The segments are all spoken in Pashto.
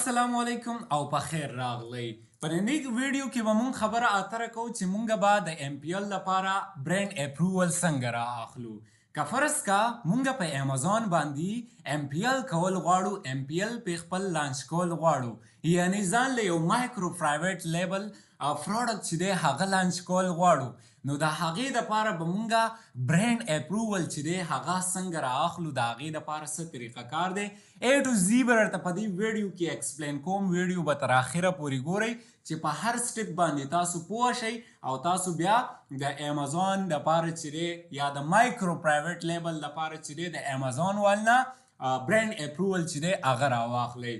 السلام علیکم او په خیر راغلی. په ننۍ ویډیو کې به مونږ خبره اتره کوو چې مونږ به د ایم پی ایل لپاره برند اپروول څنګه را اخلو. که فرض کا مونږ په امیزون باندې ایم پی ایل کول غواړو، ایم پی ایل په خپل لانچ کول غواړو، یعنی ځان له یو مایکرو پرایویټ لیبل او پروډکټ چې دی هغه لانچ کول غواړو، نو د هغې دپاره به مونږ برند اپروول چې دی هغه څنګه را اخلو، د هغې دپاره څه طریقه کار دی، ای ټو زی به درته په دې ویډیو کې اکسپلین کوم. ویډیو به تر اخره پورې ګورئ چې په هر سټپ باندې تاسو پوه شئ او تاسو بیا د امیزون دپاره چې دی یا د مایکرو پرایویټ لیبل دپاره چې دی د امیزون وال نه برند اپروول چې دی هغه راواخلئ.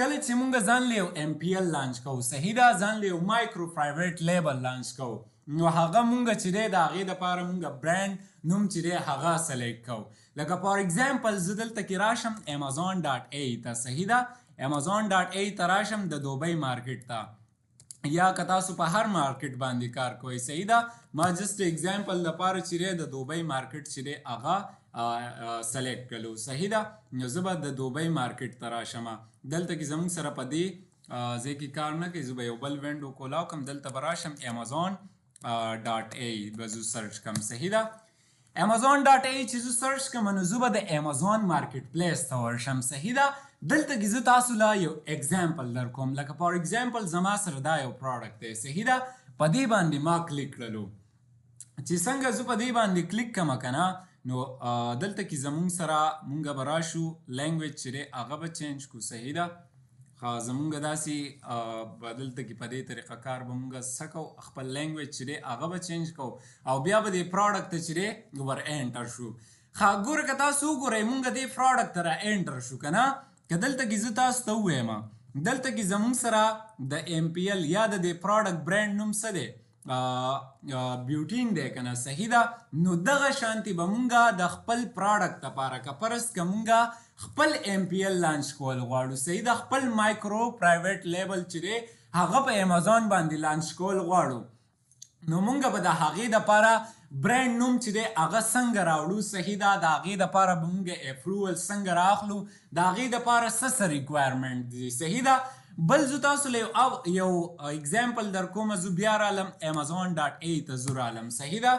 کله چې مونږ ځان له یو ایم پی ایل لانچ کوو، صحیح ده، ځان له یو مایکرو پرایویټ لیبل لانچ کوو، نو هغه مونږ چې دی د هغې دپاره مونږ برند نوم چې دی هغه سلیکټ کوو. لکه فار اگزامپل زه دلته کې راشم امیزون ډاټ ای ته، صحیح ده، امیزون ډاټ ای ته راشم د دوبۍ مارکیټ ته، یا که تاسو په هر مارکیټ باندې کار کوئ، صحیح ده. ما جست اگزامپل دپاره چې دی د دوبۍ مارکیټ چې دی هغه سلیکټ کړلو، صحیح ده. نو زه به د دوبۍ مارکیټ ته راشم، دلته کې زموږ سره په دې ځای کې کار نه کوي، زه به یو بل وینډو کولاو کړم، دلته به راشم امیزون ډاټ ای به زه سرچ کړم، صحیح ده. امیزون ډاټ ای چې زه سرچ کړم نو زه به د امیزون مارکیټ پلیس ته ورشم، صحیح ده. دلته کې زه تاسو له یو اگزامپل در کوم، لکه فار اگزامپل زما سره دا یو پروډکټ دی، صحیح ده. په دې باندې ما کلیک کړلو، چې څنګه زه په دې باندې کلیک کړم که نه، نو دلته کې زمونږ سره مونږ به راشو لینګویج چې دی هغه به چینج کړو، صحیح ده. زمونږ داسې به دلته کې په دې طریقه کار به مونږ څه کوو، خپل لینګویج چې دی هغه به چینج کوو او بیا به دې پروډکټ ته چې دی ور انټر شو. ګوره که تاسو وګورئ مونږ دې پروډکټ ته را انټر شو که نه، که دلته کې زه تاسو ته ووایم دلته کې زمونږ سره د ایم پی ایل یا د دې پروډکټ برند نوم څه دی، بیوټین دی که نه، صحیح ده. نو دغه شانتې به مونږ د خپل پروډکټ لپاره که فرض که مونږ خپل ایم پی ایل لانچ کول غواړو، صحیح ده، خپل مایکرو پرایویټ لیبل چې دی هغه په امیزون باندې لانچ کول غواړو، نو مونږ به د هغې دپاره برند نوم چې دی هغه څنګه راوړو، صحیح ده. د هغې دپاره به مونږ اپروول څنګه راخلو، د هغې دپاره څه څه ریکوایرمنټ دی، صحیح ده. بل زه تاسو له یو اگزامپل در کوم، زه بیا رالم امیزون ډاټ ای ته زه رالم، صحیح ده.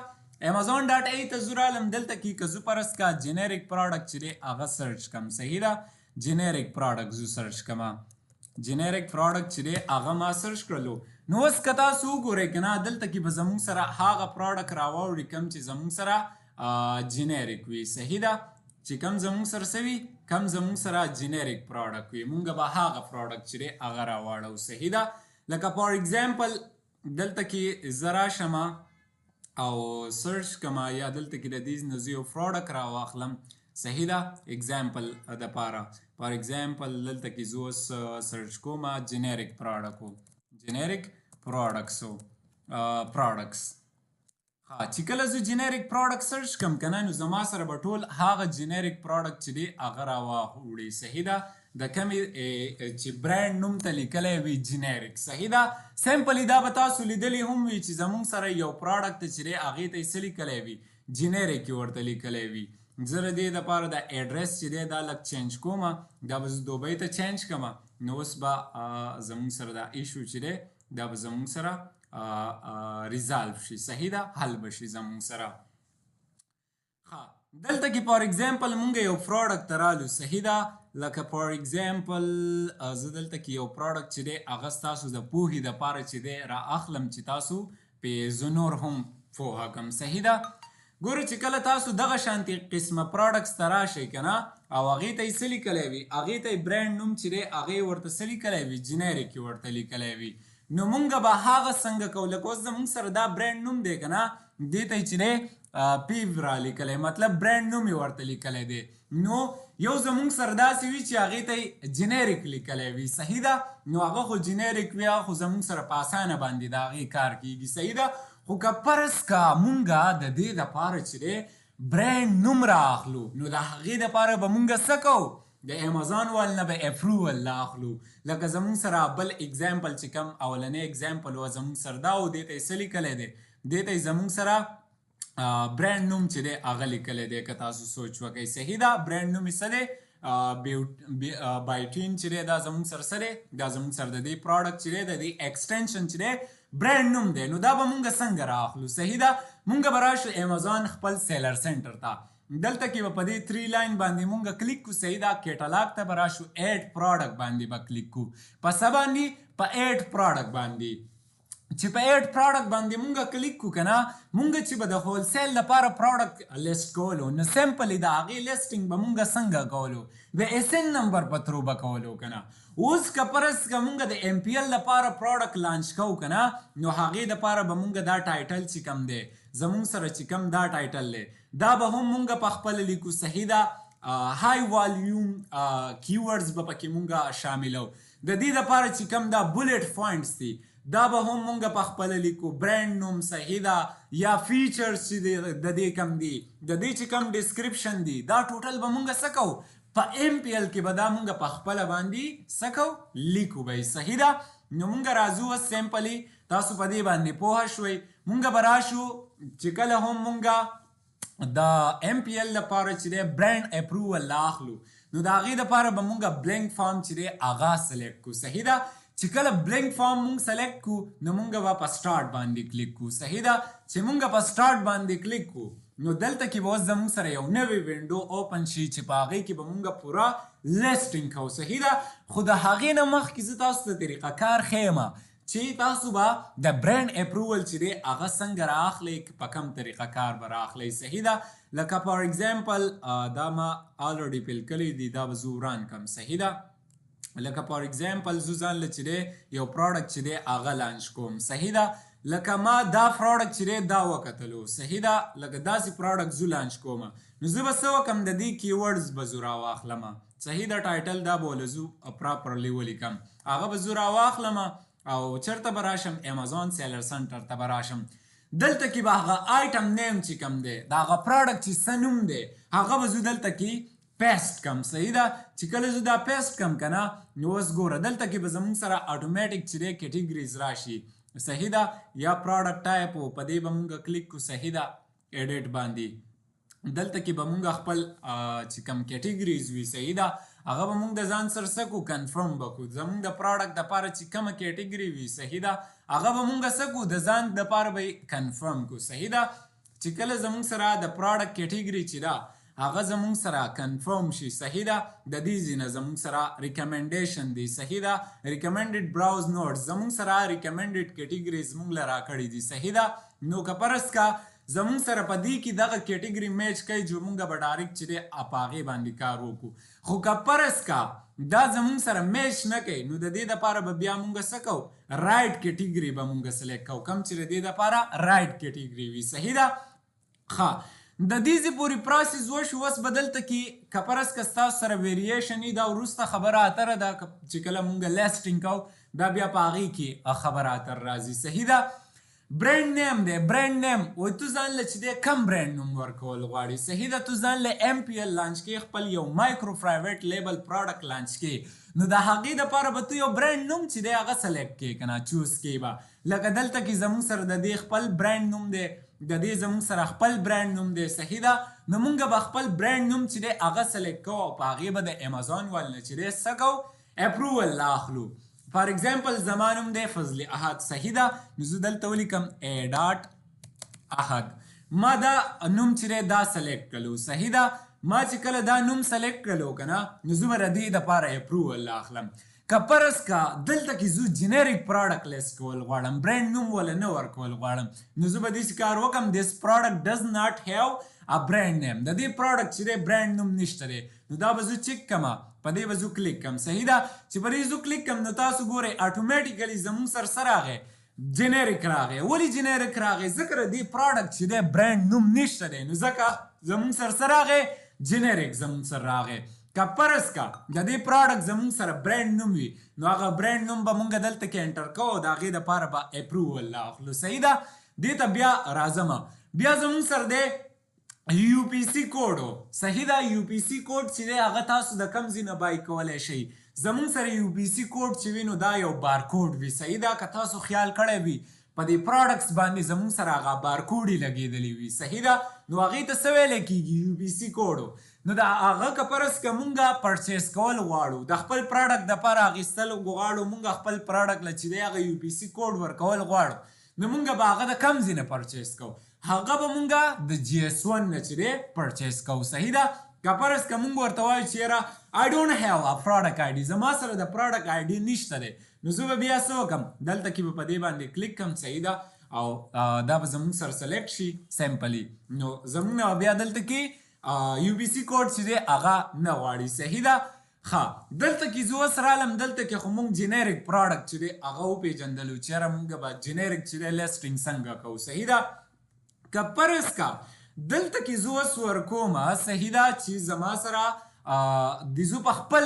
امیزون ډاټ ای ته زه رالم، دلته کې که زه فرض کا جنریک پروډکټ چې دی هغه سرچ کړم، صحیح ده، جنریک پروډکټ زه سرچ کړم، جنریک پروډکټ چې دی هغه ما سرچ کړلو. نو اوس که تاسو وګورئ که نه دلته کې به زموږ سره هغه پروډکټ راواوړي کوم چې زموږ سره جنریک وي، صحیح ده، چې کوم زموږ سره څه وي، کوم زموږ سره جنریک پروډکټ وي، مونږ به هغه پروډکټ چې دی هغه راواړو، صحیح ده. لکه فار اگزامپل دلته کې زه راشم او سرچ کړم یا دلته کې د دې نه زه یو پروډکټ راواخلم، صحیح ده، اگزامپل دپاره فار اگزامپل دلته کې زه اوس سرچ کوم جنریک پروډکټ، جنریک پروډکټس، پروډکټس. چې کله زه جنریک پروډکټ سرچ کړم که نه، نو زما سره به ټول هغه جنریک پروډکټ چې دی هغه راواوړي، صحیح ده. د کومې چې برند نوم ته لیکلی وي جنریک، صحیح ده. سمپلی دا به تاسو لیدلی هم وي چې زموږ سره یو پروډکټ چې دی هغې ته یې څه لیکلی وي، جنریک یې ورته لیکلی وي. زه د دې دپاره د اډرس چې دی دا لږ چینج کوم، دا به زه دوبۍ ته چینج کړم، نو اوس به زموږ سره دا ایشو چې دی دا به زموږ سره ریزالو شي، صحیح ده، حل به شي زموږ سره. دلته کې فار اگزامپل مونږ یو پروډکټ ته رالو، صحیح ده. لکه فار اگزامپل زه دلته کې یو پروډکټ چې دی هغه ستاسو د پوهې دپاره چې دی را اخلم چې تاسو پې زه نور هم پوهه کړم، صحیح ده. ګوره چې کله تاسو دغه شانتې قسمه پروډکټس ته راشئ که نه، او هغې ته یې څه لیکلی وي، هغې ته یې برند نوم چې دی هغې ورته څه لیکلی وي، جنریک یې ورته لیکلی وي، نو مونږ به هغه څنګه کوو. لکه اوس زموږ سره دا برند نوم دی که نه، دې ته یې چې دی پیو را لیکلی، مطلب برند نوم یې ورته لیکلی دی. نو یو زموږ سره داسې وي چې هغې ته یې جنریک لیکلی وي، صحیح ده. نو هغه خو جنریک وي، هغه خو زموږ سره په اسانه باندې د هغې کار کېږي، صحیح ده. خو که فرض که مونږ د دې دپاره چې دی برند نوم را اخلو، نو د هغې دپاره به مونږ څه کوو، د امیزون وال نه به اپروول لا اخلو. لکه زموږ سره بل اگزامپل چې کوم اولنی اگزامپل و زموږ سره دا و، دې ته یې څه لیکلی دی، دې ته یې زموږ سره برند نوم چې دی هغه لیکلی دی. که تاسو سوچ وکړئ، صحیح ده، برند نوم یې څه دی، بایټین چې دی دا زموږ سره څه دی؟ دا زموږ سره د دې پروډکټ چې دی د دې اکسټنشن چې دی برانډ نوم دی. نو دا به مونږ څنګه رااخلو؟ صحیح ده، مونږ به راشو امیزون خپل seller center ته، دلته کې به په دې 3 line باندې مونږ کلیک کو. صحیح ده، کیټالاګ ته به راشو، add product باندې به کلیک کو. په څه باندې؟ په add product باندې. چې په add product باندې مونږ کلیک کو کنه، مونږ چې به د wholesale لپاره پروډکټ لیست کولو نو simply د هغې listing به مونږ څنګه کولو؟ د ASIN number په through به کولو کنه. اوس که فرض که مونږ د MPL لپاره پروډکټ launch کوو کنه، نو هغې دپاره به مونږ دا title چې کوم دی زمونږ سره چې کوم دا title دی دا به هم مونږ په خپله لیکو. صحیح ده، high volume keywords به پکې مونږ شاملو. د دې دپاره چې کوم دا bullet points دي دا به هم مونږ په خپله لیکو، برانډ نوم. صحیح ده، یا features چې د دې کوم دي، د دې چې کوم description دي، دا total به مونږ څه کوو؟ په MPL کې به دا مونږ په خپله باندې څه کوو؟ لیکو به یې. صحیح ده، نو مونږ راځو اوس simply، تاسو په دې باندې پوه شوئ. مونږ به راشو چې کله هم مونږ د MPL لپاره چې دی brand approval اخلو، نو د هغې دپاره به مونږ blank form چې دی هغه select کو. صحیح ده، چې کله blank form مونږ select کو نو مونږ به په start باندې کلیک کو. صحیح ده، چې مونږ په start باندې کلیک کو نو دلته کې به اوس زمونږ سره یو نوې window open شي چې په هغې کې به مونږ پوره listing کوو. صحیح ده، خو د هغې نه مخکې زه تاسو ته طریقه کار ښیم چې تاسو به د brand approval چې دی هغه څنګه رااخلئ، په کوم طریقه کار به رااخلئ. صحیح ده، لکه for example دا ما already fill کړی دی، دا به زه وران کړم. صحیح ده، لکه for example زه ځان له چې دی یو پروډکټ چې دی هغه launch کوم. صحیح ده، لکه ما دا پروډکټ چې دی دا وکتلو. صحیح ده، لکه داسې پروډکټ زه launch کوم، نو زه به څه وکړم؟ د دې keywords به زه راواخلم. صحیح ده، title دا به له زه properly ولیکم، هغه به زه راواخلم او چېرته به راشم؟ امیزون seller center ته به راشم. دلته کې به هغه item name چې کوم دی، د هغه پروډکټ چې څه نوم دی هغه به زه دلته کې paste کم. صحیح ده، چې کله زه دا paste کم که نه، نو اوس ګوره دلته کې به زموږ سره اتوماتیک چې دی categories راشي. صحیح ده، یا product type و په دې به مونږ کلیک کو. صحیح ده، edit باندې دلته کې به مونږ خپل چې کوم categories وي، صحیح ده، هغه به مونږ د ځان سره څه کو؟ confirm به کو. زمونږ د پروډکټ دپاره چې کومه category وي، صحیح ده، هغه به مونږ څه کو؟ د ځان دپاره به یې confirm کو. صحیح ده، چې کله زمونږ سره د پروډکټ category چې ده هغه زمونږ سره confirm شي. صحیح ده، د دې ځای نه زمونږ سره recommendation دی. صحیح ده، recommended browse notes زمونږ سره recommended categories مونږ له راکړي دي. صحیح ده، نو که فرض که زمونږ سره په دې کې دغه category match کوي، چې مونږ به direct چې دی په هغې باندې کار وکړو. خو که فرض که دا زمونږ سره match نه کوي، نو د دې دپاره به بیا مونږ څه کوو؟ right category به مونږ select کوو، کوم چې د دې دپاره right category وي. صحیح ده، ښه، د دې ځای پورې process وشو. اوس به دلته کې که فرض که ستاسو سره variation وي، دا وروسته خبره اتره ده چې کله مونږ listing کوو دا بیا په هغې کې خبره اتر راځي. صحیح ده، brand name دی، brand name وایي ته ځان له چې دی کم برانډ نوم ورکول غواړي. صحیح ده، ته ځان له MPL launch کې خپل یو micro private label product launch کې، نو د هغې دپاره به ته یو برانډ نوم چې دی هغه select کې که نه، choose کې به. لکه دلته کې زموږ سره د دې خپل برانډ نوم دی، د دې زموږ سره خپل برانډ نوم دی. صحیح ده، نو مونږ به خپل برانډ نوم چې دی هغه select کوو او په هغې به د امیزون وال نه چې دی څه کوو؟ approval لا اخلو. for example زما نوم دی فضل احد. صحیح ده، نو زه دلته ولیکم A dot احد، ما دا نوم چې دی دا select کړلو. صحیح ده، ما چې کله دا نوم select کړلو که نه، نو زه به د دې دپاره approval اخلم. که فرض که دلته کې زه generic product list کول غواړم، برانډ نوم وله نه ورکول غواړم، نو زه به داسې کار وکړم، this product does not have a brand name، د دې پروډکټ چې دی برانډ نوم نشته دی، نو دا به زه چک کړم، په دې به زه کلیک کړم. صحیح ده، چې په دې زه کلیک کړم نو تاسو ګورئ automatically زموږ سره څه راغی؟ generic راغی. ولې generic راغی؟ ځکه د دې پروډکټ چې دی برانډ نوم نشته دی، نو ځکه زموږ سره څه راغی؟ generic زموږ سره راغی. که فرض که د دې پروډکټ زموږ سره برانډ نوم وي، نو هغه برانډ نوم به مونږ دلته کې enter کوو او د هغې دپاره به approval اخلو. صحیح ده، دې ته بیا راځم. بیا زموږ سره دی UPC code. صحیح ده، UPC code چې دی هغه تاسو د کوم ځای نه buy کولی شئ. زموږ سره UPC code چې وي نو دا یو بارکوډ وي. صحیح ده، که تاسو خیال کړی وي په دې products باندې زموږ سره هغه بارکوډ یې لګېدلی وي. صحیح ده، نو هغې ته څه ویلی کېږي؟ UPC code. نو دا هغه که فرض که مونږه پرچیز کول غواړو، د خپل پراډکټ د پاره اخیستل غواړو، مونږ خپل پراډکټ له چې دی هغه یو پی سی کوډ ورکول غواړو، نو مونږ به هغه د کم ځای نه پرچیز کوو؟ هغه به مونږه د جی اس 1 نه چې دی پرچیز کوو، صحیح ده. که فرض که مونږ ورته وایو چې یاره I don't have a product ID، زما سره د پراډکټ آی ډي نشته دی، نو زه به بیا څه وکړم؟ دلته کې به په دې باندې کلیک کوم، صحیح ده، او دا به زمونږ سره سلیکټ شي سمپلی. نو زمونږ نه بیا دلته کې یو بي سي کوډ چې دی هغه نه غواړي، صحیح ده. ښه، دلته کې زه اوس رالم، دلته کې خو مونږ جنیریک پراډکټ چې دی هغه وپېژندلو چې یاره مونږ به جنیریک چې دی لیسټینګ څنګه کوو، صحیح ده. که فرض که دلته کې زه اوس ورکوم، صحیح ده، چې زما سره د زه په خپل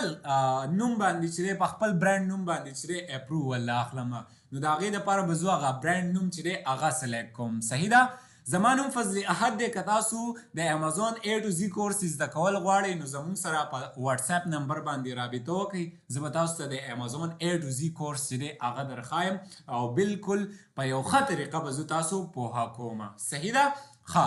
نوم باندې چې دی، په خپل برانډ نوم باندې چې دی اپروول اخلم، نو د هغې دپاره به زه هغه برانډ نوم چې دی هغه سلیکټ کوم، صحیح ده. زما نوم فضل احد دی. که تاسو د امیزون ای ټو زی کورس زده کول غواړئ، نو زموږ سره په واتس اپ نمبر باندې رابطه وکړئ، زه به تاسو ته د امیزون ای ټو زی کورس چې دی هغه درښایم او بالکل په یو ښه طریقه به زه تاسو پوهه کوم، صحیح ده. ښه،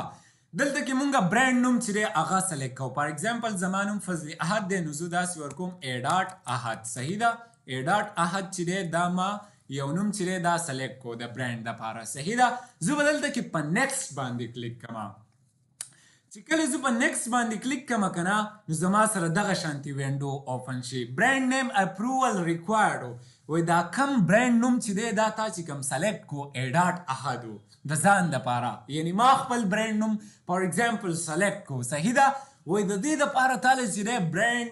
دلته کې مونږ برانډ نوم چې دی هغه سلیکټ کوو. فار ایگزامپل زما نوم فضل احد دی، نو زه داسې ورکوم ای ډاټ احد، صحیح ده. ای ډاټ احد چې دی دا ما یو نوم چې دی دا سلیکټ کو د برانډ دپاره، صحیح ده. زه به دلته کې په نیکسټ باندې کلیک کوم. چې کله زه په نیکسټ باندې کلیک کوم که نه، نو زما سره دغه شانتي وینډو اوپن شي، برانډ نیم اپروول ریکوایرډ. وایي دا کم برانډ نوم چې دی دا تا چې کم سلیکټ کو ای ډاټ احد د ځان دپاره، یعنی ما خپل برانډ نوم فار ایگزامپل سلیکټ کو، صحیح ده. وایي د دې دپاره تاله چې دی برانډ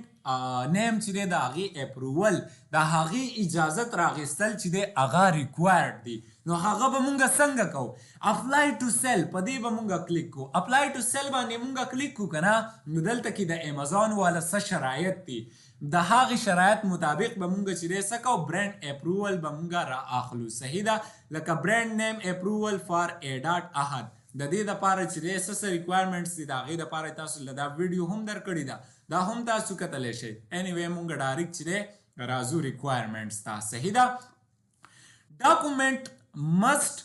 نیم چې دی د هغې اپروول، د هغې اجازت راغستل چې دی هغه ریکوایرډ دی. نو هغه به مونږ څنګه کوو؟ اپلای ټو سیل په دې به مونږ کلیک کوو. اپلای ټو سیل باندې مونږ کلیک کوو که نه، نو دلته کې د امیزون والا څه شرایط دي، د هغې شرایط مطابق به مونږ چې دی څه کوو؟ برانډ اپروول به مونږ را اخلو، صحیح ده. لکه برانډ نیم اپروول فار ای ډاټ احد، د دې دپاره چې دی څه څه ریکوایرمنټس دي د هغې دپاره تاسو له دا ویډیو هم درکړې ده، دا هم تاسو کتلی شئ. انیوی مونږ ډایرکټ چې دی راځو ریکوایرمنټس ته، صحیح ده. Document must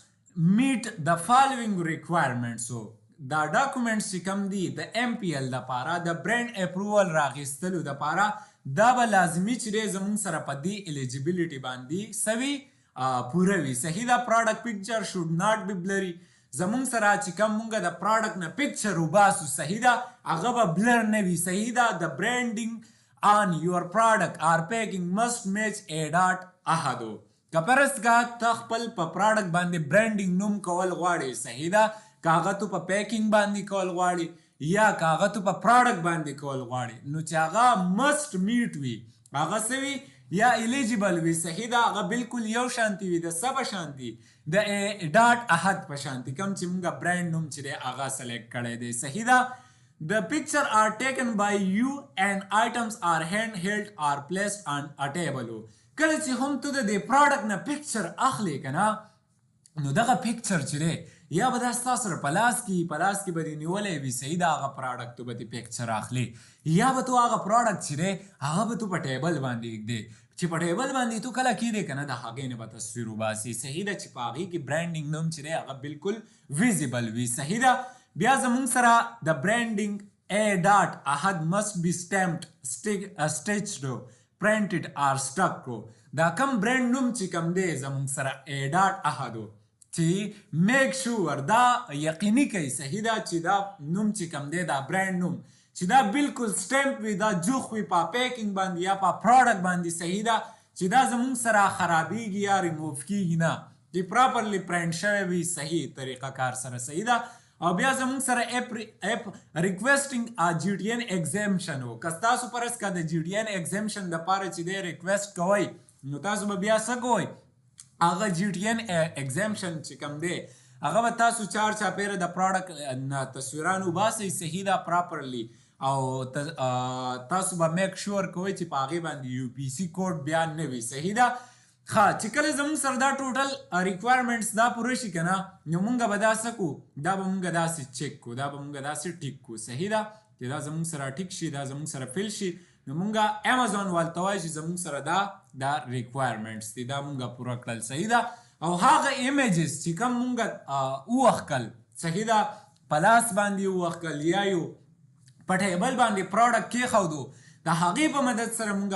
meet the following requirements. دا ډاکومنټس چې کوم دي د ایم پی ایل دپاره، د برانډ اپروول راغستلو دپاره، دا به لازمي چې دی زمونږ سره په دې الیجیبিলিټي باندې سوي پوره وي، صحیح ده. پراډکټ پکچر شوډ ناټ بی بلری، زمونږ سره چې کوم مونږ د پراډکټ نه پکچر وباسو، صحیح ده، هغه به بلر نه وي، صحیح ده. د برانډینګ آن یور پراډکټ آر پیکینګ مسټ میچ ای ډاټ احد. که فرض که ته خپل په پراډکټ باندې برانډینګ نوم کول غواړې، صحیح ده، که هغه ته په پیکینګ باندې کول غواړې یا که هغه ته په پراډکټ باندې کول غواړې، نو چې هغه مسټ میټ وي، هغه څه وي یا الیجیبل وي، صحیح ده، هغه بالکل یو شانتي وي، د څه په شانتي، د ای ډاټ احد په شانتي، کوم چې مونږ برانډ نوم چې دی هغه سلیکټ کړی دی، صحیح ده. The picture are taken by you and items are hand held or placed on a table. کله چې هم ته د دې پراډکټ نه پکچر اخلې که نه، نو دغه پکچر چې دی یا به دا ستا سره په لاس کې به دې نیولی وي، صحیح ده، هغه پراډکټ ته به دې پکچر اخلې، یا به ته هغه پراډکټ چې دی هغه به ته په ټیبل باندې ږدې، چې په ټیبل باندې ته کله کښېږدې که نه د هغې نه به تصویر وباسې، صحیح ده، چې په هغې کې برانډینګ نوم چې دی هغه بالکل ویزیبل وي، صحیح ده. بیا زمونږ سره د برانډینګ ای ډاټ احد must be stamped, stitched, printed or stuck کو. دا کم برانډ نوم چې کم دی زمونږ سره ای ډاټ احد چې میک شور دا یقیني کوي، صحیح ده، چې دا نوم چې کم دی دا برانډ نوم چې دا بالکل سټمپ وي، دا جوخ وي په پیکینګ باندې یا په پراډکټ باندې، صحیح ده، چې دا زمونږ سره خرابیږي یا ریموو کیږي نه، چې پراپرلی پرنټ شوی وي صحیح طریقه کار سره، صحیح ده. او بیا زمونږ سره اپ ریکویسټینګ ا جی ټی ان ایگزامشن و، که تاسو فرض که د جی ټی ان ایگزامشن دپاره چې دی ریکویسټ کوئ، نو تاسو به بیا څه کوئ؟ هغه جی ټی ان ایگزامشن چې کوم دی هغه به تاسو چار چاپېره د پراډکټ نه تصویران وباسئ، صحیح ده، پراپرلی، او تاسو به میک شور کوئ چې په هغې باندې یو پی سی کوډ بیا نه وي، صحیح ده. ښه، چې کله زمونږ سره دا ټوټل ریکوایرمنټس دا پوره شي که نه، نو مونږ به دا څه کوو؟ دا به مونږ داسې چیک کوو، دا به مونږ داسې ټیک کوو، صحیح ده، چې دا زمونږ سره ټیک شي، دا زمونږ سره فل شي، نو مونږ امیزون والته وایو چې زمونږ سره دا ریکوایرمنټس دي، دا مونږ پوره کړل، صحیح ده. او هغه ایمیجز چې کوم مونږ ووښکل، صحیح ده، په لاس باندې ووښکل یا یو په ټیبل باندې پروډکټ کېښودو، د هغې په مدد سره مونږ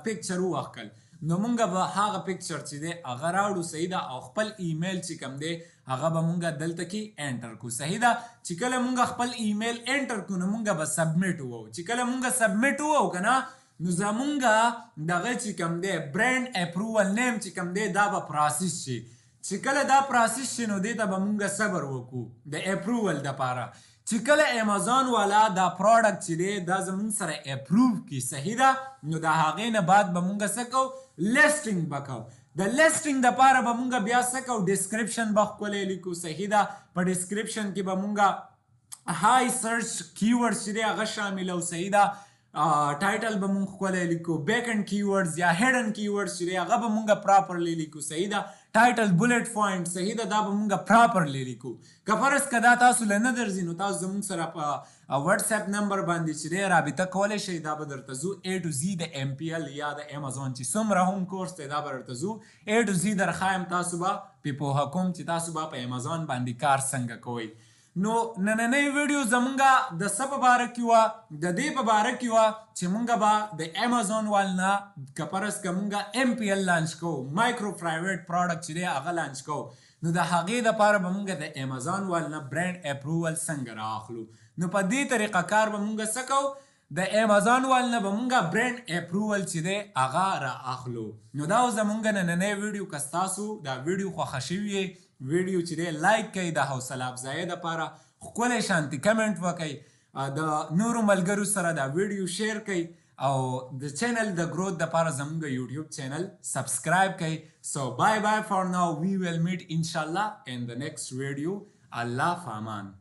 پکچر ووخکل، نو مونږ به هغه پکچر چې دی هغه راوړو، صحیح ده، او خپل ایمیل چې کوم دی هغه به مونږ دلته کې انټر کو، صحیح ده. چې کله مونږ خپل ایمیل انټر کو، نو مونږ به سبمیټ وو. چې کله مونږ سبمیټ وو کنه، نو زمونږ دغه چې کوم دی برانډ اپروول نیم چې کوم دی دا به پروسس شي. چې کله دا پروسس شي، نو دې ته به مونږ صبر وکړو د اپروول دپاره. چې کله امیزون والا دا پروډکټ چې دی دا زمونږ سره اپروو کړي، صحیح ده، نو د هغې نه بعد به مونږ څه کوو؟ لیسټینګ به کوو. د لیسټینګ دپاره به مونږ بیا څه کوو؟ ډسکرپشن به ښکلی لیکو، صحیح ده. په ډسکرپشن کې به مونږ های سرچ کیورډز چې دی هغه شاملو، صحیح ده. ټایټل به مونږ ښکلی لیکو، بیک اینډ کیورډز یا هډن کیورډز چې دی هغه به مونږ پراپرلی لیکو، صحیح ده. ټایټل، بولټ پوینټ، صحیح ده، دا به مونږ پراپرلی لیکو. که فرض که دا تاسو له نه درځي، نو تاسو زمونږ سره په واتس اپ نمبر باندې چې دی رابطه کولی شئ. دا به درته ځو ای ټو زی د ایم پی ایل یا د امیزون چې څومره هم کورس دی، دا به درته ځو ای ټو زی درښایم، تاسو به پې پوهه کوم چې تاسو به په امیزون باندې کار څنګه کوئ. نو نننۍ ویډیو زمونږه د څه په باره کې وه؟ د دې په باره کې وه چې مونږ به د امیزون وال نه که فرض که مونږ ایم پی ایل لانچ کوو، مایکرو پرایویټ پروډکټ چې دی هغه لانچ کوو، نو د هغې دپاره به مونږ د امیزون وال نه برانډ اپروول څنګه رااخلو. نو په دې طریقه کار به مونږ څه کوو؟ د امیزون وال نه به مونږ برانډ اپروول چې دی هغه را اخلو. نو دا زمونږ نننۍ ویډیو. که ستاسو دا ویډیو خوښه شوې، ویډیو چې دی لایک کړئ، د حوصله افزایۍ دپاره ښکلی شانتي کمنټ وکړئ، د نورو ملګرو سره دا ویډیو شیر کړئ او د چینل د گروث دپاره زمونږ یوټیوب چینل سبسکرایب کړئ. So bye bye for now, we will meet inshallah in the next video. الله فامان.